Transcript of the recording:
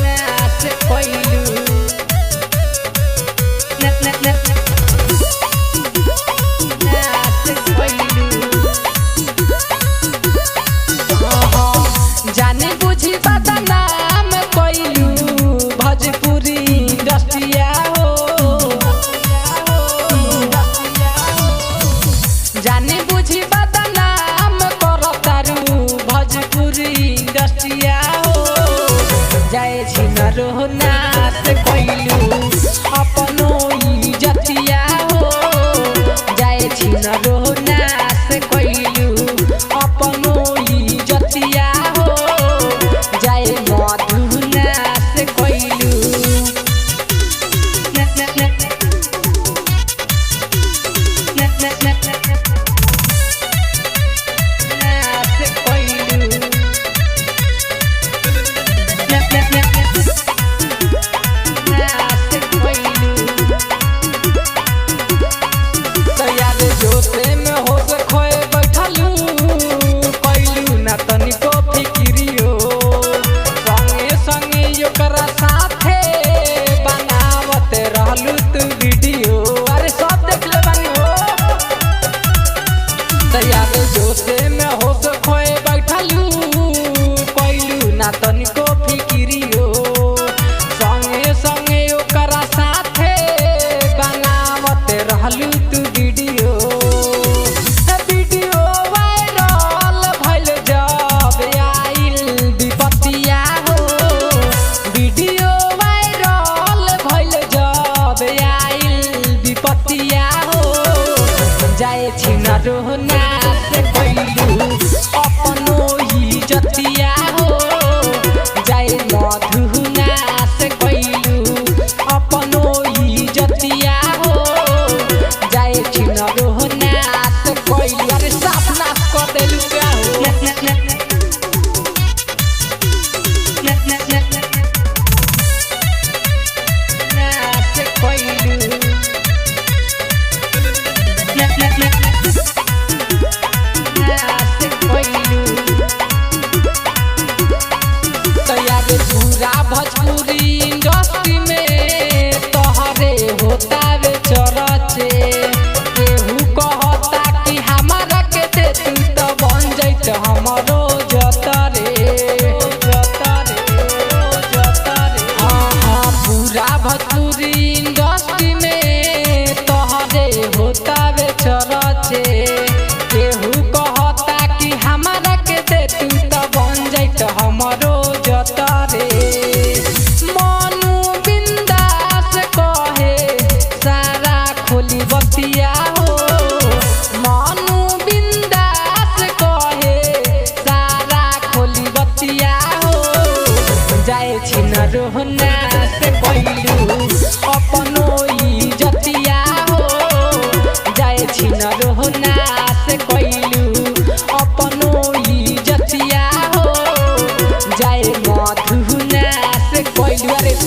नाच कोइलू नाच कोइलू। जाने बुझी बदनाम कोइलू भोजपुरी इंडस्ट्रिया हो। जाने बुझी बदनाम करतारू भोजपुरी इंडस्ट्रिया हो। जाए छिनरो नाच कोइलू अपनो इज्जतिया हो। जाए छिनरो नाच कोइलू अपनो इज्जतिया हो। जाए मधु नाच कोइलू। नाच कोइलू। नाच कोइलू। तैयार जोते में होश खोए बैठलू, कैलू ना तनिको फिकिरियो। संगे संगे ओकरा साथे बनावत रहलू तू वीडियो। अरे सब देख ले बानी हो। तैयार जोते में होश खोए बैठलू, कैलू ना तनिको फिकिरियो। संगे संगे ओकरा साथे बनावत रहलू तू वीडियो। वीडियो वायरल भइल जब आइल विपत्तिया हो। वीडियो वायरल भइल जब आइल विपत्तिया हो। जाए छिनरो नाच कोइलू अपनो इज्जतिया हो। जाए मधु नाच कोइलू अपनो इज्जतिया हो। जाए छिनरो नाच कोइलू। अरे साफ नाच कर देलू का हो। नाच कोइलू। नाच कोइलू। तैयार पूरा भोजपुरी इंडस्ट्री में तोहरे होता वे चरचे। केहू कहता कि हमारा के दे तू तो बन जैत हमरो जतरे जतरे जतरे। हाँ हाँ, पूरा भोजपुरी इंडस्ट्री में तोहरे होता वे चरचे। केहू कहता कि हमारा के दे तू तो बन जैत हमरो जतरे।